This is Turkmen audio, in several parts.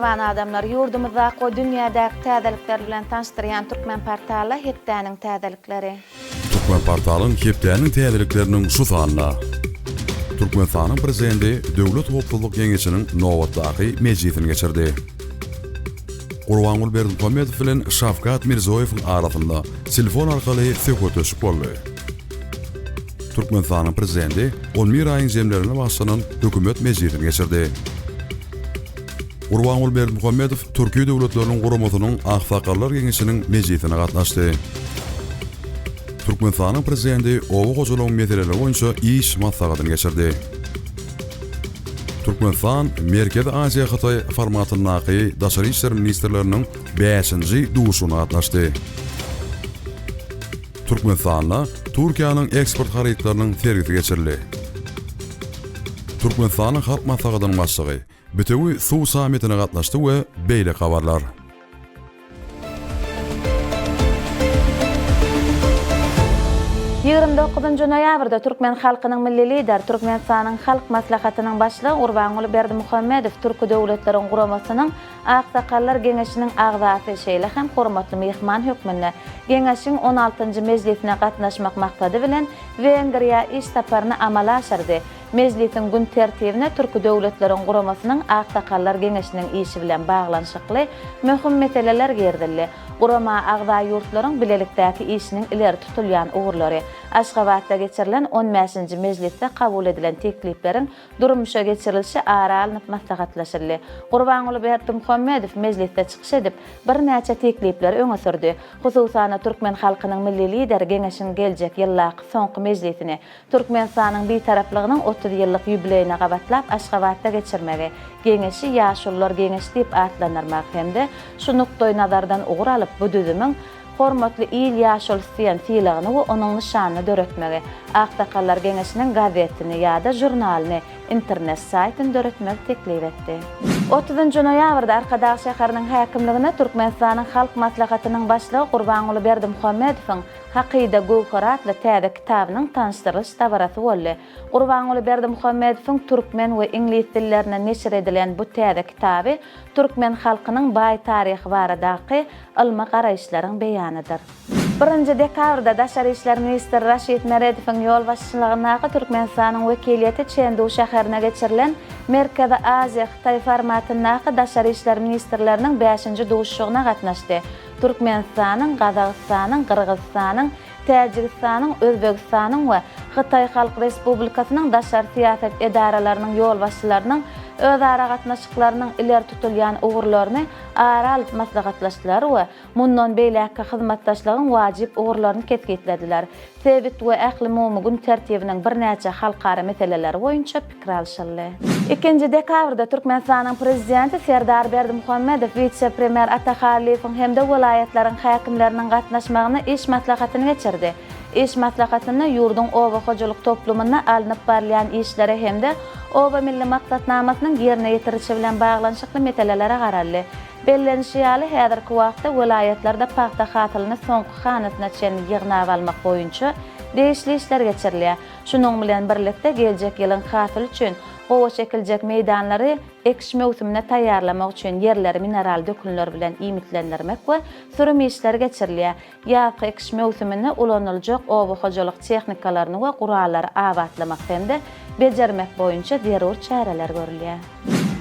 Mähriban adamlar, ýurdumyzdaky we dünýädäki täzelikler bilen tanyşdyrýan Türkmenportala hepdäniň täzelikleri. Türkmenportalyň hepdäniň täzelikleriniň şu sanynda Türkmenistanyň Prezidenti Döwlet howpsuzlyk geňeşiniň nobatdaky mejlisini geçirdi. Gurbanguly Berdimuhamedow bilen Şawkat Mirziýoýewiň arasynda telefon arkaly söhbetdeşlik boldy. Türkmenistanyň Prezidenti on bir aýyň jemlerine bagyşlanan Hökümet mejlisini geçirdi. Gurbanguly Berdimuhamedow Türki döwletleriniň guramasynyň Aksakallar geňeşiniň mejlisine gatnaşdy. Türkmenistanyň Prezidenti oba hojalygyň meseleleri boýunça iş maslahatyny geçirdi. Türkmenistan Merkezi Aziýa-Hytaý formatyndaky daşary işler ministrleriniň bäşinji duşuşygyna gatnaşdy. Türkmenistanda Türkiýäniň eksport harytlarynyň sergisi geçirildi. Türkmenistanyň Halk Maslahatynyň Başlygy Bitewi suw sammitine gatnaşdy we beýleki habarlar. 29 noýabrda türkmen halkynyň Milli Lideri, Türkmenistanyň Halk Maslahatynyň Başlygy Gurbanguly Berdimuhamedow Türki Döwletleriň Guramasynyň Aksakallar geňeşiniň agzasy, şeýle hem hormatly myhman hökmünde Geňeşiň on altynjy mejlisine gatnaşmak maksady bilen Wengriýa iş saparyny amala aşyrdy. Mejlisiň gün tertibine Türki Döwletleriň Guramasynyň Aksakallar geňeşiniň işi bilen baglanyşykly möhüm meseleler girizildi. Gurama agza ýurtlaryň bilelikdäki işiniň ileri tutulýan ugurlary, Aşgabatda geçirilen on bäşinji mejlisde kabul edilen teklipleriň durmuşa geçirilişi ara alnyp maslahatlaşyldy. Gurbanguly Berdimuhamedow mejlisde çykyş edip, birnäçe teklipleri öňe sürdi. Hususan-da, türkmen halkynyň Milli Lideri Geňeşiň geljek ýyldaky soňky mejlisini Türkmenistanyň Bitaraplygynyň 30 ýyllyk ýubileýine gabatlap Aşgabatda geçirmegi, Geňeşi Ýaşulular Geňeşi diýip atlandyrmagy hem-de şu nukdaýnazardan ugur alyp, bu düzümiň Hormatly il ýaşulusy diýen sylagyny we onuň nyşanyny döretmegi, Aksakallar geňeşiniň gazetini ýa-da žurnalyny, internet saýtyny döretmegi teklip etdi. Otuzynjy noýabrda Arkadag şäheriniň häkimliginde Türkmenistanyň Halk Maslahatynyň Başlygy Gurbanguly Berdimuhamedowyň Hakyda göwheri atly täze kitabynyň tanyşdyrylyş dabarasy boldy. Gurbanguly Berdimuhamedowyň türkmen we iňlis dillerinde neşir edilen bu täze kitaby türkmen halkynyň baý taryhy baradaky ylmy garaýyşlaryň beýanydyr. Birinji dekabrda daşary işler ministri Raşid Meredowyň ýolbaşçylygyndaky Türkmenistanyň wekiliýeti Çendu şäherine geçirilen Merkezi Aziýa, Hytaý formatyndaky daşary işler ministrleriniň bäşinji duşuşygyna gatnaşdy. Türkmenistanyň, Gazagystanyň, Gyrgyzystanyň, Täjigistanyň, Özbegistanyň we Hytaý Halk Respublikasynyň daşary syýasat edaralarynyň ýolbaşçylarynyň özara gatnaşyklarynyň ileri tutulýan ugurlaryny ara alyp maslahatlaşdylar we mundan beýläkki hyzmatdaşlygyň wajyp ugurlaryny kesgitlediler. Sebit we ählumumy gün tertibiniň birnäçe halkara meseleleri boýunça pikir alşyldy. Ikinji dekabrda Türkmenistanyň Prezidenti Serdar Berdimuhamedow wise-premýer Ata Hallyýewiň hem-de welaýatlaryň häkimleriniň gatnaşmagynda iş maslahatyny geçirdi. Iş maslahatynda ýurduň oba hojalyk toplumynda alnyp barylýan işlere hem-de Oba milli maksatnamasynyň ýerine ýetirilişi bilen baglanyşykly meselelere garaldy. Bellenişi ýaly, häzirki wagtda welaýatlarda pagta hasylyny soňky hanasyna çenli ýygnap almak boýunça degişli işler geçirilýär. Şunuň bilen birlikde, geljek ýylyň hasyly üçin gowaça ekiljek meýdanlary ekiş möwsümine taýýarlamak üçin ýerleri mineral dökünler bilen iýmitlendirmek we sürüm işleri geçirilýär. Ýazky ekiş möwsüminde ulanyljak oba hojalyk tehnikalaryny we gurallary abatlamak hem-de bejermek boýunça zerur çäreler görülýär.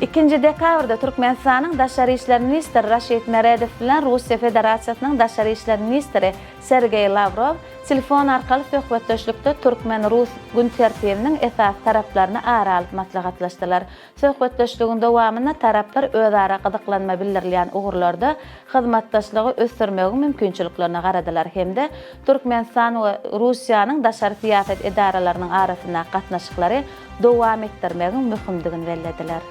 Ikinji dekabrda Türkmenistanyň daşary işler ministri Raşid Meredow bilen Russiýa Federasiýasynyň daşary işler ministri Sergeý Lawrow telefon arkaly söhbetdeşlikde türkmen-rus gün tertibiniň esasy taraplaryny ara alyp maslahatlaşdylar. Söhbetdeşligiň dowamynda taraplar özara gyzyklanma bildirilýän ugurlarda hyzmatdaşlygy ösdürmegiň mümkinçiliklerine garadylar hem-de Türkmenistan we Russiýanyň daşary syýasat edaralarynyň arasyndaky gatnaşyklary dowam etdirmegiň möhümdigini bellediler.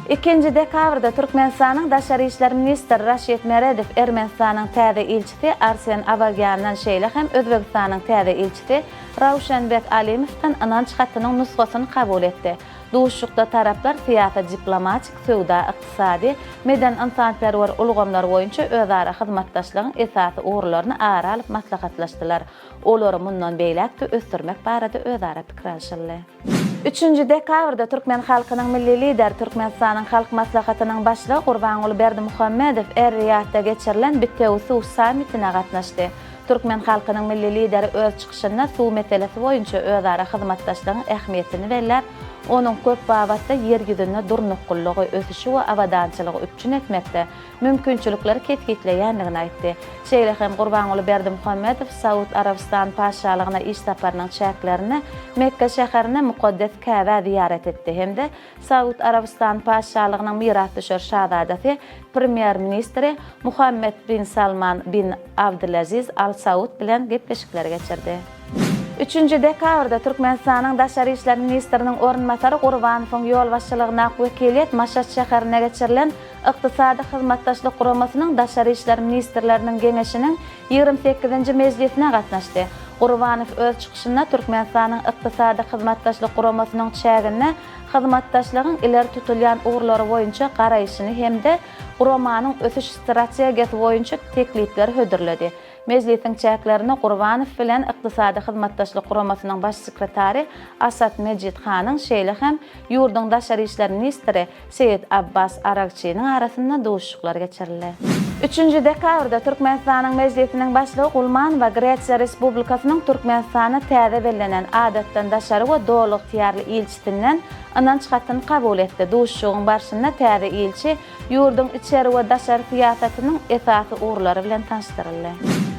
Ikinji dekabrda Türkmenistanyň daşary işler ministri Raşid Meredow Ermenistanyň täze ilçisi Arsen Awagýandan şeýle hem Özbegistanyň täze ilçisi Rawşanbek Alimowdan ynanç hatynyň nusgasyny kabul etdi. Duşuşykda taraplar syýasy-diplomatik, söwda-ykdysady, medeni-ynsanperwer ulgamlar boýunça özara hyzmatdaşlygyň esasy ugurlaryny ara alyp maslahatlaşdylar, olary mundan beýläk-de ösdürmek barada özara pikir alşyldy. Üçünji dekabrda türkmen halkynyň Milli Lideri, Türkmenistanyň Halk Maslahatynyň Başlygy Gurbanguly Berdimuhamedow Er-Riýadda geçirilen Bitewi suw sammitine gatnaşdy. Türkmen halkynyň Milli Lideri öz çykyşynda suw meselesi boýunça özara hyzmatdaşlygyň ähmiýetini belläp, onuň köp babatda Ýer ýüzünde durnuklylygy, ösüşi we abadançylygy üpjün etmekde mümkinçilikleri kesgitleýändigini aýtdy. Şeýle hem Gurbanguly Berdimuhamedow Saud Arabystany Patyşalygyna iş saparynyň çäklerinde Mekge şäherinde mukaddes Käbä zyýarat etdi hem-de Saud Arabystany Patyşalygynyň mirasdüşer şazadasy, Premýer-ministri Muhammed bin Salman bin Abdulaziz Al Saud bilen gepleşikler geçirdi. Üçünji dekabrda Türkmenistanyň daşary işler ministriniň orunbasary Gurbanowyň ýolbaşçylygyndaky wekiliýet Maşat şäherinde geçirilen Ykdysady Hyzmatdaşlyk Guramasynyň Daşary işler ministrleriniň geňeşiniň 28-nji mejlisine gatnaşdy. Gurbanow öz çykyşynda Türkmenistanyň Ykdysady Hyzmatdaşlyk Guramasynyň çäginde hyzmatdaşlygyň ileri tutulýan ugurlary boýunça garaýşyny hem-de guramanyň ösüş strategiýasy boýunça teklipleri hödürledi. Mejlisiň çäklerinde Gurbanow bilen Ykdysady Hyzmatdaşlyk Guramasynyň Baş sekretary Asad Mejid Hanyň, şeýle hem ýurduň daşary işler ministri Seýed Abbas Aragçynyň arasynda duşuşyklar geçirildi. Üçünji dekabrda Türkmenistanyň Mejlisiniň Başlygy Gulmanowa Gresiýa Respublikasynyň Türkmenistana täze bellenen Adatdan daşary we Doly ygtyýarly ilçisinden ynanç hatyny kabul etdi. Duşuşygyň barşynda täze ilçi ýurduň içeri we daşary syýasatynyň esasy ugurlary bilen tanyşdyryldy.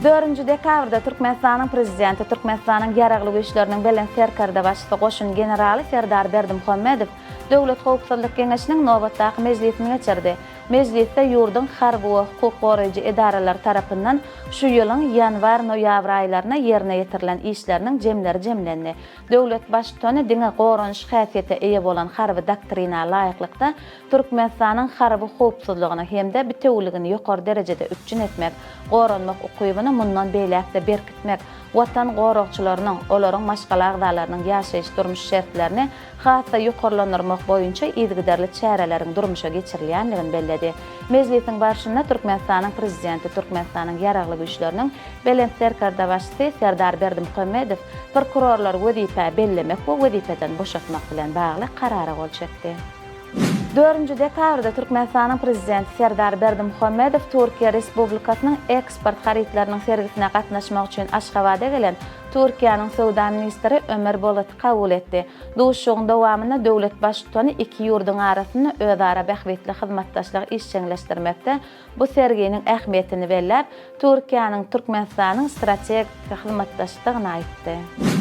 Dördünji dekabrda Türkmenistanyň Prezidenti, Türkmenistanyň Ýaragly Güýçleriniň Belent Serkerdebaşysy goşun generaly Serdar Berdimuhamedow Döwlet howpsuzlyk geňeşiniň nobatdaky mejlisini geçirdi. Mejlisde ýurduň harby we hukuk goraýjy edaralary tarapyndan şu ýylyň ýanwar-noýabr aýlarynda ýerine ýetirilen işleriniň jemleri jemlendi. Döwlet Baştutany diňe goranyş häsiýete eýe bolan harby doktrina laýyklykda Türkmenistanyň harby howpsuzlygyny hem-de bitewüligini ýokary derejede üpjün etmek, goranmak ukybyny mundan beýläk-de berkitmek, Watan goragçylarynyň, olaryň maşgala agzalarynyň ýaşaýyş-durmuş şertlerini has-da ýokarlandyrmak boýunça yzygiderli çäreleriň durmuşa geçirilýändigini belledi. Mejlisiň barşynda Türkmenistanyň Prezidenti, Türkmenistanyň Ýaragly Güýçleriniň Belent Serkerdebaşysy Serdar Berdimuhamedow prokurorlary wezipä bellemek we wezipeden boşatmak bilen bagly Karara gol çekdi. Dördünji dekabrda Türkmenistanyň Prezidenti Serdar Berdimuhamedow Türkiýe Respublikasynyň eksport harytlarynyň sergisine gatnaşmak üçin Aşgabada gelen Türkiýäniň söwda ministri Ömer Bolaty kabul etdi. Duşuşygyň dowamynda döwlet Baştutany iki ýurduň arasynda özara bähbitli hyzmatdaşlygy işjeňleşdirmekde bu serginiň ähmiýetini belläp, Türkiýäniň Türkmenistanyň strategik hyzmatdaşydygyny aýtdy.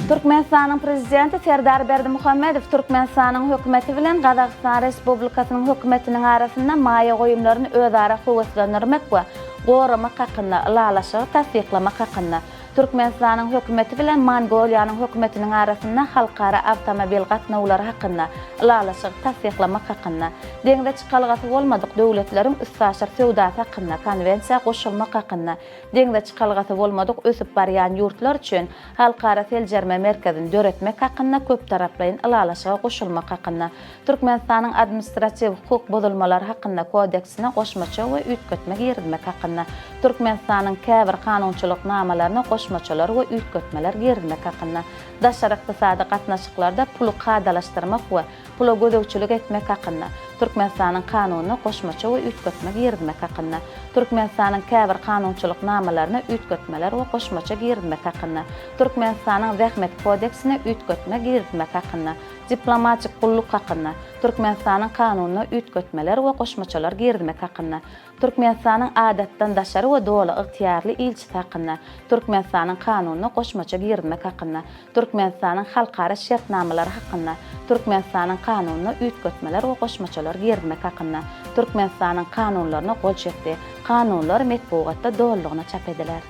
Türkmenistanyň Prezidenti Serdar Berdimuhamedow Türkmenistanyň Hökümeti bilen Gazagystan Respublikasynyň Hökümetiniň arasynda maýa goýumlaryny özara höweslendirmek we goramak hakynda Ylalaşygy tassyklamak hakynda Türkmenistanyň Hökümeti bilen Mongoliýanyň Hökümetiniň arasynda halkara awtomobil gatnawlary hakynda Ylalaşygy tassyklamak hakynda, Deňze çykalgasy bolmadyk döwletleriň üstaşyr söwdasy hakynda Konwensiýa goşulmak hakynda, Deňze çykalgasy bolmadyk ösüp barýan ýurtlar üçin Halkara seljerme merkezini döretmek hakynda köptaraplaýyn Ylalaşyga goşulmak hakynda, Türkmenistanyň Administratiw hukuk bozulmalary hakynda kodeksine goşmaça we üýtgetme girizmek hakynda, Türkmenistanyň käbir kanunçylyk namalaryna goşmaçalar we üýtgetmeler girizmek hakynda, Daşary ykdysady gatnaşyklarda puly kadalaşdyrmak we pula gözegçilik etmek hakynda Türkmenistanyň Kanunyna goşmaça we üýtgetme girizmek hakynda, Türkmenistanyň käbir kanunçylyk namalaryna üýtgetmeler we goşmaça girizmek hakynda, Türkmenistanyň Zähmet kodeksine üýtgetme girizmek hakynda, Diplomatik gulluk hakynda Türkmenistanyň Kanunyna üýtgetmeler we goşmaçalar girizmek hakynda, Türkmenistanyň Adatdan daşary we Doly ygtyýarly ilçisi hakynda Türkmenistanyň Kanunyna goşmaça girizmek hakynda, Türkmenistanyň halkara şertnamalary hakynda Türkmenistanyň Kanunyna üýtgetmeler we goşmaçalar girizmek hakynda Türkmenistanyň Kanunlaryna gol çekdi. Kanunlar metbugatda dolulygyna çap ediler.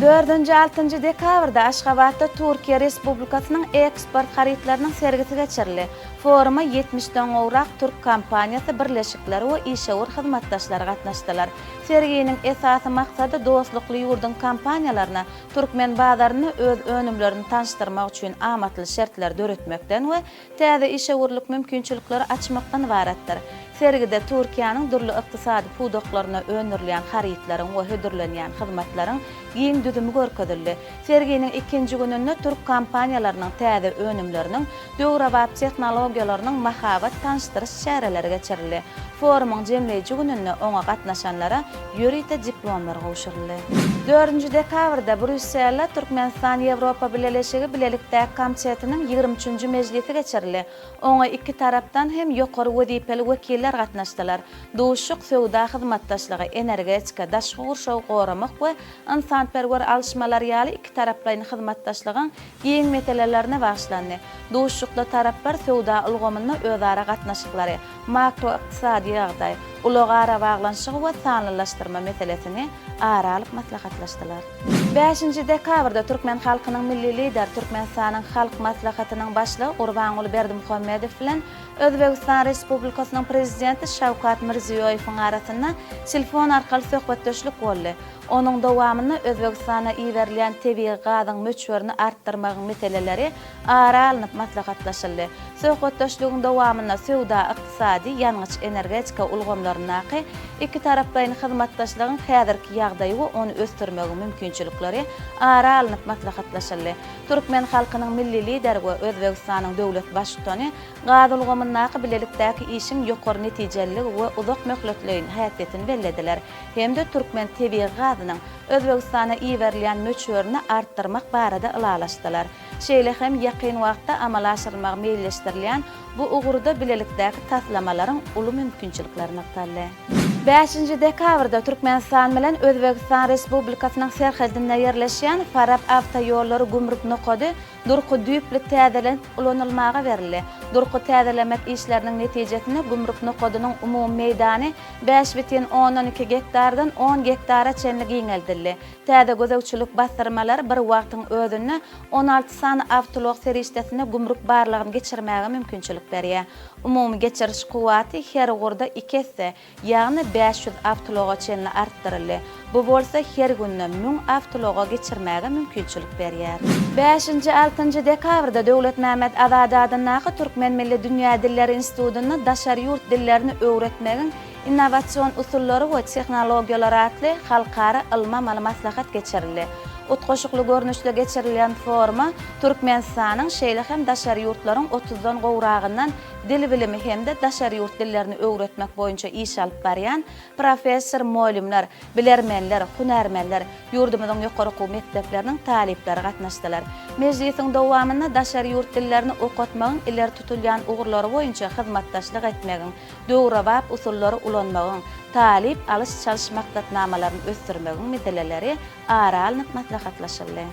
Dördünji, altynjy dekabrda Aşgabatda Türkiýe Respublikasynyň eksport harytlarynyň sergisi geçirildi. Foruma ýetmişden gowrak türk kompaniýasy, birleşikleri we işewür hyzmatdaşlary gatnaşdylar. Serginiň esasy maksady dostlukly ýurduň kompaniýalaryna türkmen bazarynda öz önümlerini tanyşdyrmak üçin amatly şertleri döretmekden we täze işewürlik mümkinçilikleri açmakdan ybaratdyr. Sergide Türkiýäniň dürli ykdysady pudaklarynda öndürilýän harytlaryň we hödürlenýän hyzmatlaryň giň düzümi görkezildi. Serginiň ikinji gününde türk kompaniýalarynyň täze önümleriniň, döwrebap tehnologiýalarynyň mahabat-tanyşdyryş çäreleri geçirildi. Forumyň jemleýji gününde oňa gatnaşanlara ýörite diplomlar gowşuryldy. Dördünji dekabrda Brýusselde Türkmenistan-Ýewropa Bileleşigi Bilelikdäki komitetiniň 23 üçünji mejlisi geçirildi. Oňa iki tarapdan hem ýokary wezipeli wekiller gatnaşdylar. Duşuşyk söwda hyzmatdaşlygy, energetika, daşky gurşawy goramak we ynsanperwer alyşmalar ýaly ikitaraplaýyn hyzmatdaşlygyň giň meselelerine bagyşlandy. Duşuşykda taraplar söwda ulgamynda özara gatnaşyklary, makroykdysady ýagdaý, ulag arabaglanyşygy we sanlylaşdyrma meselesini ara alyp maslahatlaşdylar. Bäşinji dekabrda türkmen halkynyň Milli Lideri, Türkmenistanyň Halk Maslahatynyň Başlygy Gurbanguly Berdimuhamedow bilen Özbegistan Respublikasynyň Prezidenti Şawkat Mirziýoýewiň arasynda telefon arkaly söhbetdeşlik boldy. Onuň dowamynda Özbegistana iberilýän tebigy gazyň möçberini artdyrmagyň meseleleri ara alnyp maslahatlaşyldy. Söhbetdeşligiň dowamynda söwda-ykdysady, ýangyç-energetika ulgamlaryndaky ikitaraplaýyn hyzmatdaşlygyň häzirki ýagdaýy we ony ösdürmegiň mümkinçilikleri ara alnyp maslahatlaşyldy. Türkmen halkynyň Milli Lideri we Özbegistanyň döwlet Baştutany gaz ulgamyndaky bilelikdäki işiň ýokary netijeliligi we uzak möhletleýin häsiýetini bellediler hem-de türkmen tebigy gazynyň Özbegistana iberilýän möçberini artdyrmak barada ylalaşdylar. Şeýle hem ýakyn wagtda amala aşyrylmagy meýilleşdirilýän bu ugurda bilelikdäki taslamalaryň uly mümkinçilikleri nygtaldy. Bäşinji dekabrda Türkmenistan bilen Özbegistan Respublikasynyň serhedinde ýerleşýän Farap awtoýollary gümrük nokady durky düýpli täzelenip ulanylmaga berildi. Durky täzelemek işleriniň netijesinde gümrük nokadynyň umumy meýdany 5,2 gektardan on gektara çenli giňeldildi. Täze gözegçilik basdyrmalary bir wagtyň özünde 16 sany awtoulag serişdesine gümrük barlagyny geçirmäge mümkinçilik berýär. Umumy geçiriş kuwwaty her ugurda iki esse, ýagny 500 awtoulaga çenli artdyryldy. Bu bolsa her günde 1000 awtoulaga geçirmäge mümkinçilik berýär. Bäşinji-altynjy dekabrda Döwletmämmet Azady adyndaky Türkmen milli dünýä dilleri institutynda daşary ýurt dillerini öwretmegiň Innowasion usullary we tehnologiýalary atly halkara ylmy-amaly maslahat geçirildi. Utgaşykly görnüşde geçirilýän foruma Türkmenistanyň, şeýle hem daşary ýurtlaryň otuzdan gowragyndan dil bilimi hem-de daşary ýurt dillerini öwretmek boýunça iş alyp barýan professor-mugallymlar, bilermenler, hünärmenler, ýurdumyzyň ýokary okuw mekdepleriniň talyplary gatnaşdylar. Mejlisiň dowamynda daşary ýurt dillerini okatmagyň ileri tutulýan ugurlary boýunça hyzmatdaşlyk etmegiň, döwrebap usullary ulanmagyň, talyp alyş-çalyş maksatnamalaryny ösdürmegiň meseleleri ara alnyp maslahatlaşyldy.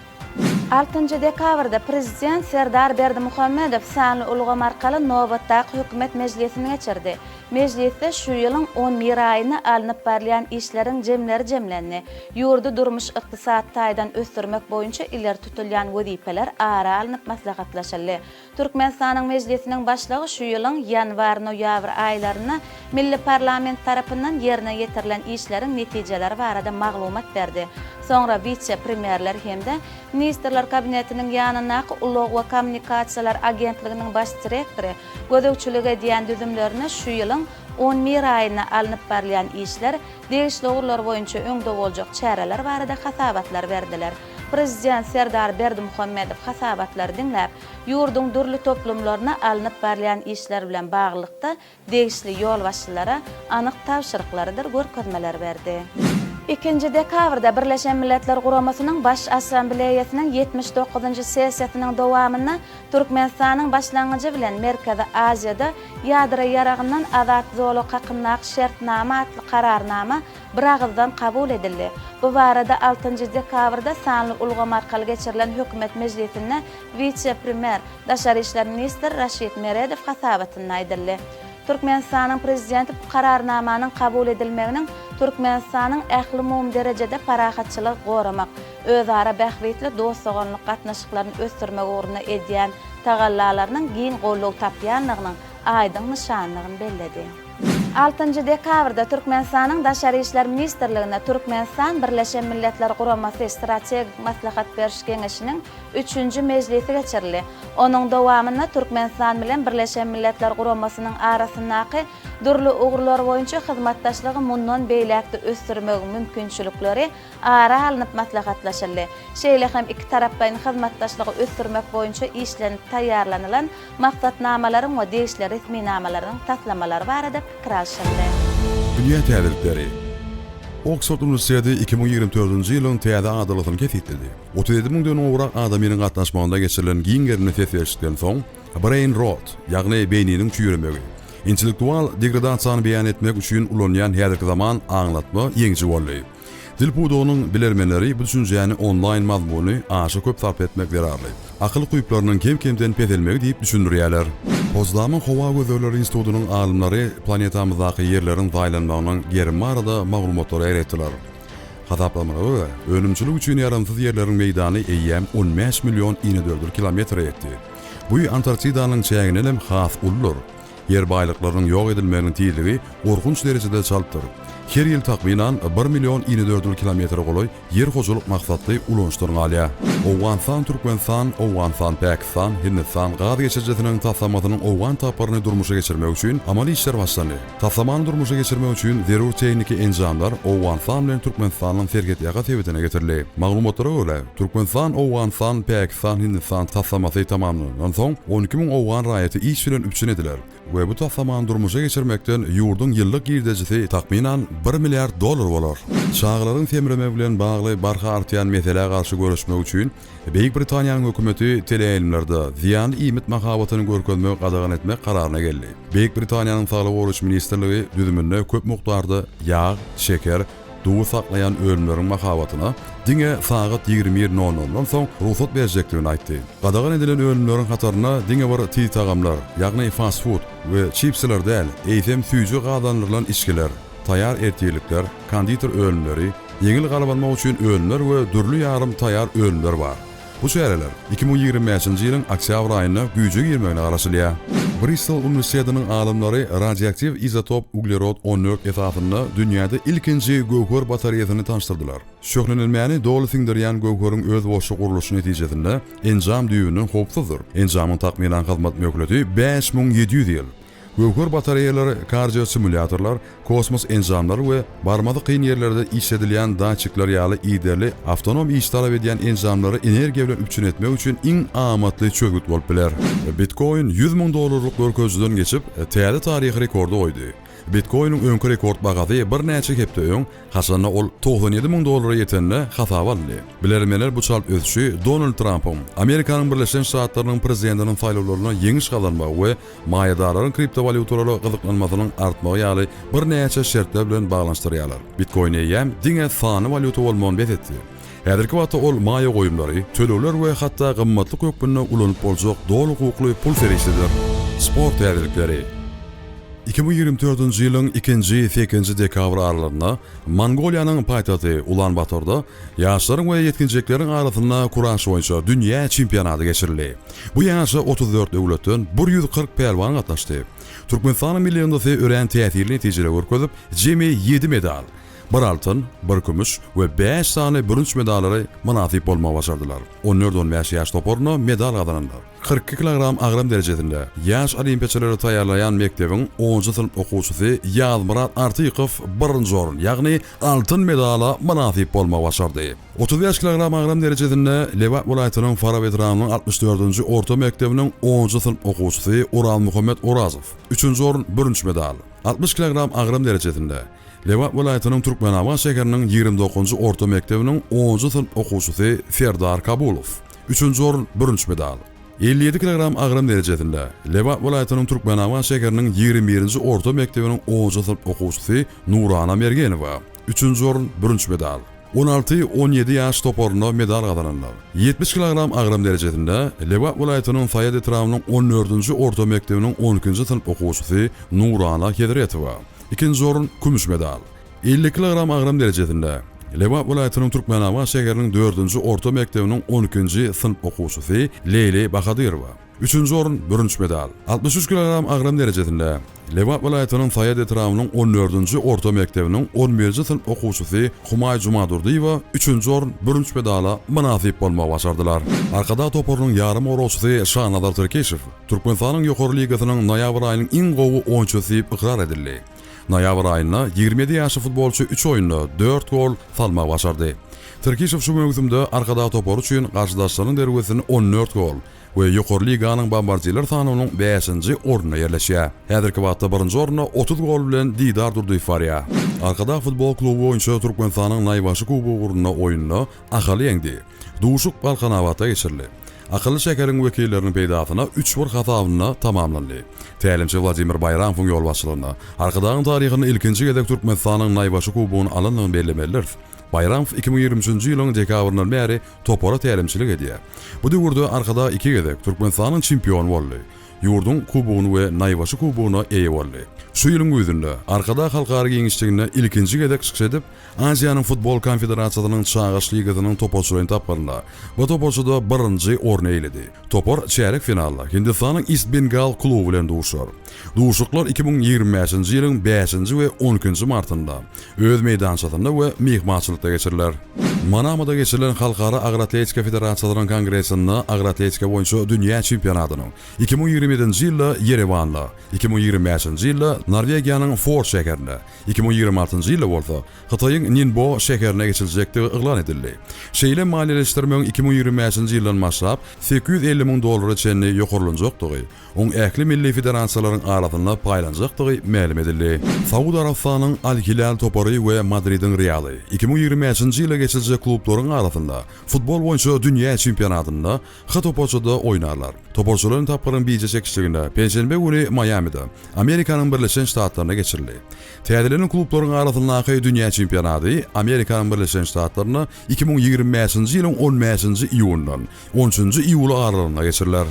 Altynjy dekabrda Prezident Serdar Berdimuhamedow sanly ulgam arkaly nobatdaky Hökümet mejlisini geçirdi. Mejlisde şu ýylyň on bir aýynda alnyp barylýan işleriň jemleri jemlendi. Ýurdy durmuş-ykdysady taýdan ösdürmek boýunça ileri tutulýan wezipeler ara alnyp maslahatlaşyldy. Türkmenistanyň Mejlisiniň Başlygy şu ýylyň ýanwar-noýabr aýlarynda milli parlament tarapyndan ýerine ýetirilen işleriň netijeleri barada maglumat berdi. Soňra wise-premýerler hem-de Ministrler Kabinetiniň ýanyndaky Ulag we kommunikasiýalar agentliginiň baş direktory gözegçilik edýän düzümlerine şu ýylyň on bir aýynda alnyp barylýan işler, degişli ugurlar boýunça öňde boljak çäreler barada hasabatlar berdiler. Prezident Serdar Berdimuhamedow hasabatlary diňläp, ýurduň dürli toplumlarynda alnyp barylýan işler bilen baglylykda degişli ýolbaşçylara anyk tabşyryklarydyr görkezmeleri berdi. Ikinji dekabrda Birleşen Milletler Guramasynyň Baş Assambleýasynyň 79-njy sessiýasynyň dowamynda Türkmenistanyň başlangyjy bilen Merkezi Aziýada ýadro ýaragyndan azat zolak hakyndaky şertnama atly Kararnama biragyzdan kabul edildi. Bu barada altynjy dekabrda sanly ulgam arkaly geçirilen hökümet mejlisinde wise-premýer, daşary işler ministri Raşid Meredow hasabatynda aýdyldy. Türkmenistanyň Prezidenti bu Kararnamanyň kabul edilmeginiň Türkmenistanyň ählumumy derejede parahatçylygy goramak, özara bähbitli dost-doganlyk gatnaşyklaryny ösdürmek ugrunda edýän tagallalarynyň giň goldaw tapýandygynyň aýdyň nyşanydygyny belledi. Altynjy dekabrda Türkmenistanyň Daşary işler ministrliginde Türkmenistan, Birleşen Milletler Guramasy Strategik maslahat beriş geňeşiniň üçünji mejlisi geçirildi. Onuň dowamynda Türkmenistan bilen Birleşen Milletler Guramasynyň arasyndaky dürli ugurlar boýunça hyzmatdaşlygy mundan beýläk-de ösdürmegiň mümkinçilikleri ara alnyp maslahatlaşyldy. Şeýle hem ikitaraplaýyn hyzmatdaşlygy ösdürmek boýunça işlenip taýýarlanylan maksatnamalaryň we degişli resminamalaryň taslamalary barada pikir alşyldy. Dünýä täzelikleri. Oksford uniwersiteti 2024-nji ýylyň täze adalgasyny kesgitledi. 37 müňden gowrak adamynyň gatnaşmagynda geçirilen giň gerimli ses berişlikden soň, brain rot, ýagny beýniniň çüýremegi, intellektual degradasiýany beýan etmek üçin ulanýan häzirki zaman aňlatma ýeňiji boldy. Dil pudagynyň bilermenleri bu düşünjäni onlaýn mazmuny aşa köp sarp etmek zerarly, akyl ukyplarynyň kem-kemden peselmegi diýip düşündirýärler. Potsdamyň howa gözlegleri institutynyň alymlary planetamyzdaky ýerleriň zaýlanmagynyň gerimi barada maglumatlary ýaýratdylar. Hasaplamalara görä, önümçilik üçin ýaramsyz ýerleriň meýdany eýýäm 15 million inedördül kilometre ýetdi. Bu Antarktidanyň çägindenem has uludyr. Ýer baýlyklarynyň ýok edilmeginiň tizligi gorkunç derejede çaltdyr. Her ýyl takmynan bir million inedördül kilometre golaý ýer hojalyk maksatly ulanyşdan galýar. Owganystan, Türkmenistan, Owganystan, Pakistan, Hindistan gaz geçirijisiniň taslamasynyň owgan tapgyryny durmuşa geçirmek üçin amaly işler başlandy. Taslamany durmuşa geçirmek üçin zerur tehniki enjamlar Owganystan bilen Türkmenistanyň serhetýaka sebitine getirildi. Maglumatlara görä, Türkmenistan, Owganystan, Pakistan, Hindistan taslamasy tamamlanandan soň, 12 müň owgan raýaty iş bilen üpjün ediler we bu taslamany durmuşa geçirmekden ýurduň ýyllyk girdejisi takmynan bir milliard dollar bolar. Çagalaryň semremegi bilen bagly barha artýan meselä garşy göreşmek üçin Beýik Britaniýanyň hökümeti teleýaýlymlarda zyýanly iýmit mahabatyny görkezmegi gadagan etmek kararyna geldi. Beýik Britaniýanyň Saglygy goraýyş ministrligi düzüminde köp mukdarda ýag, şeker, duz saklaýan önümleriň mahabatyna diňe sagat 21 nol noldan soň rugsat berjekdigini aýtdy. Gadagan edilen önümleriň hatarynda diňe bir tiz tagamlar, ýagny fast-fud we çipsiler däl, eýsem süýji gazlandyrylan içgiler, taýýar ertirlikler, konditer önümleri, ýeňil galybanmak üçin önümler we dürli ýarym taýýar önümler bar. Bu çäreler 2025-nji ýylyň oktýabr aýynda güýje girmegine garaşylýar. Bristol uniwersitetiniň alymlary radioaktiw izotop uglerod 14 esasynda dünýäde ilkinji göwher batareýasyny tanyşdyrdylar. Şöhlenenmäni doly siňdirýän göwheriň özboluşly gurluşy netijesinde enjam düýbünden howpsuzdyr. Enjamyň takmynan hyzmat möhleti 5700 ýyl. Göwher batareýalary, kardiosimulýatorlar, kosmos enjamlary we barmasy kyn ýerlerde işledilýän datçikler ýaly yzygiderli awtonom iş talap edýän enjamlary energiýa bilen üpjün etmek üçin iň amatly çözgüt bolup biler. Bitkoin 100 müň dollarlyk görkezijiden geçip, täze taryhy rekordy goýdy. Bitkoiniň öňki rekord bahasy birnäçe hepde öň, Haçanda ol 97 müň dollara ýetende hasaba alyndy. Bilermenler bu çalt ösüşi Donald Trampyň Amerikanyň Birleşen Ştatlarynyň prezidentiniň saýlawlarynda ýeňiş gazanmagy we maýadarlaryň kriptowalýutalara gyzyklanmasynyň artmagy ýaly birnäçe şertler bilen baglanyşdyrýarlar. Bitkoin eýýäm diňe sanly walýuta bolmagyny bes etdi. Häzirki wagtda ol maýa goýumlary, tölegler we hatda gymmatlyk hökmünde ulanyp boljak doly hukukly pul serişdesidir. Sport täzelikleri. 2024-nji ýylyň ikinji, sekizinji dekabr aralarynda Mongoliýanyň paýtagty Ulan-Batorda ýaşlaryň we ýetginjekleriň arasynda kuraş boýunça dünýä çempionaty geçirildi. Bu ýaryşa 34 döwletden 140 pälwan gatnaşdy. Türkmenistanyň milli ýygyndysy örän täsirli netijeleri görkezip, jemi ýedi medal, bir altyn, bir kümüş we bäş sany bürünç medallary mynasyp bolmagy başardylar. On dört-on bäş ýaş toparynda medal gazananlar. 42 kilogram agram derejesinde ýaş olimpiýaçylary taýýarlaýan mekdebiň onunjy synp okuwçysy Ýazmyrat Artykow birinji orun, ýagny altyn medala mynasyp bolmagy başardy. 35 kilogram agram derejesinde Lebap welaýatynyň Farap etrabynyň 64-nji orta mekdebiniň onunjy synp okuwçysy Orazmuhammet Orazow, üçünji orun, bürünç medal. 60 kilogram agram derejesinde Lebap welaýatynyň Türkmenabat şäheriniň 29-njy orta mekdebiniň onunjy synp okuwçysy Serdar Kabulow, Üçünji orun, bürünç medal. 57 kilogram agram derejesinde Lebap welaýatynyň Türkmenabat şäheriniň 21-nji orta mekdebiniň onunjy synp okuwçysy Nurana Mergenowa. Üçünji orun, bürünç medal. On alty, on ýedi ýaş toparynda medal gazananlar. 70 kilogram agram derejesinde Lebap welaýatynyň Saýat etrabynyň on dördünji orta mekdebiniň on ikinji synp okuwçysy Nurana Hezretowa. Ikinji orun, kümüş medal. 50 kilogram agram derejesinde Lebap welaýatynyň Türkmenabat şäheriniň dördünji orta mekdebiniň on ikinji synp okuwçysy Leýli Bahadyrowa. Üçünji orun, bürünç medal. 63 kilogram agram derejesinde Lebap welaýatynyň Saýat etrabynyň on dördünji orta mekdebiniň on birinji synp okuwçysy Humaý Jumadurdyýewa üçünji orun, bürünç medala mynasyp bolmagy başardylar. Arkadag toparynyň ýarym goragçysy Şanazar Tirkişow Türkmenistanyň Ýokary ligasynyň noýabr aýynyň iň gowy oýunçysy diýip ykrar edildi. Noýabr aýynda 27 ýaşly futbolçy üç oýunda dört gol salmagy başardy. Tirkişow şu möwsümde Arkadag topary üçin garşydaşlarynyň derwezesini 14 gol we Ýokary liganyň bombardirler sanawynyň bäşinji ornunda ýerleşýär. Häzirki wagtda birinji orunda 30 gol bilen Didar Durdyýew barýar. Arkadag futbol kluby boýunça Türkmenistanyň Naýbaşy kubogy ugrunda oýunda Ahaly ýeňdi. Duşuk Balkanabatda geçirildi. Akylly şäheriň wekilleriniň peýdasyna üç bir hasabynda tamamlandy. Tälimçi Wladimir Baýramowyň ýolbaşçylygynda Arkadagyň taryhynda ilkinji gezek Türkmenistanyň Naýbaşy kubogyny alandygyny bellemelidiris. Baýramow 2023-nji ýylyň dekabryndan bäri topara tälimçilik edýär. Bu döwürde Arkadag iki gezek Türkmenistanyň çempiony boldy, ýurduň kubogyny we Naýbaşy kubogyna eýe boldy. Şu ýylyň güýzünde Arkadag halkara giňişliginde ilkinji gezek çykyş edip, Aziýanyň Futbol Konfederasiýasynyň Çagyryş ligasynyň toparçalaýyn tapgyrynda bu toparçada birinji orny eýeledi. Topar çärýek finalda Hindistanyň Ist Bengal kluby bilen duşar. Duşuşyklar 2025-nji ýylyň bäşinji we on ikinji martynda öz meýdançasynda we myhmançylykda geçiriler. Manamada geçirilen Halkara agyr atletika federasiýasynyň kongresinde agyr atletika boýunça dünýä çempionatynyň 2027-nji ýylda Ýerewanda, 2025-nji ýylda Norwegiýanyň Fors şäherinde, 2026-njy ýylda bolsa Hytaýyň Ninbo şäherinde geçiriljekdigi yglan edildi. Şeýle maliýeleşdirmegiň 2025-nji ýyldan başlap 850 müň dollara çenli ýokarlanjakdygy, oň ähli milli federasiýalaryň arasynda paýlanjakdygy mälim edildi. Saud Arabystanyň Al-Hilal topary we Madridiň Realy 2025-nji ýylda geçiriljek klublaryň arasynda futbol boýunça dünýä çempionatynda H toparçada oýnarlar. Toparçalaýyn tapgyryň bije çekişliginde penşenbe güni Maýamide, Amerikanyň Birleşen Ştatlarynda geçirildi. Täzelenen klublaryň arasyndaky dünýä çempionady Amerikanyň Birleşen Ştatlarynda 2025-nji ýylyň on bäşinji iýunyndan on üçünji iýuly aralygynda geçiriler.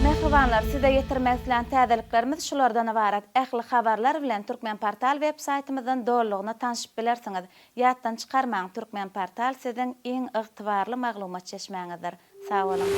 Mähribanlar, size ýetirmek islän täzeliklerimiz şulardan ybarat. Ähli habarlar bilen Turkmenportal web saýtymyzdan dolulygyna tanşyp bilersiňiz. Ýatdan çykarmaň Türkmenportal siziň iň ygtybarly maglumat çeşmäňizdir. Sag boluň.